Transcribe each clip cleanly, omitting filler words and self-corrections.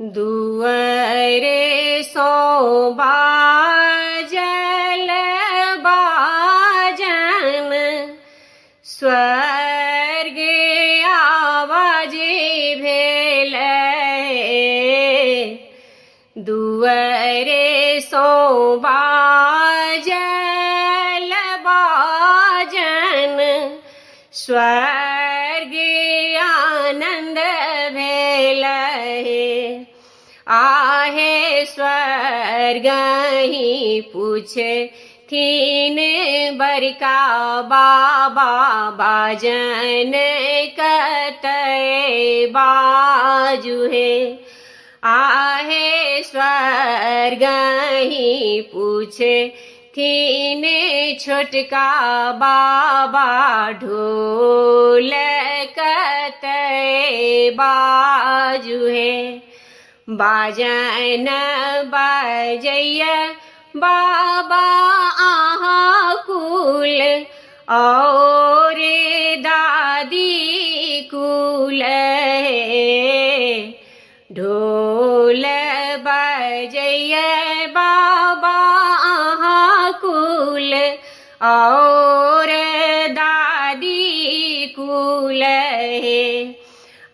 दुअरे सो बाजल बाजन, स्वर्ग आवाज भेल। दुअरे सो बाजल बाजन, स्वर्ग आनंद भेल। आहे स्वर्ग ही पूछे थीन बरका बाबा, बाजन कतय बाजू हे। आहे स्वर्ग ही पूछे थीन छोटका बाबा, ढोल कतय बाजू हे। बाजन बजैया बाबा आहा कुल, और दादी कुल हे। ढोल बजैया बाबा आहा कुल, और दादी कुल हे।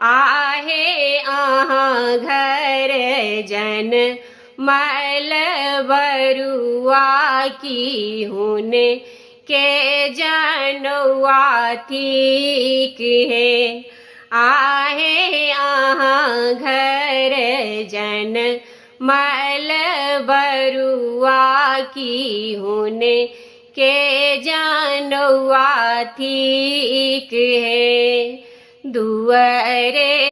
आहे आहा घर जन मल बरुआ की हुन के जनुआ ठीक है। आहे आहा घर जन मल बरुआ की हुन के जनुआ ठीक है। दुअरे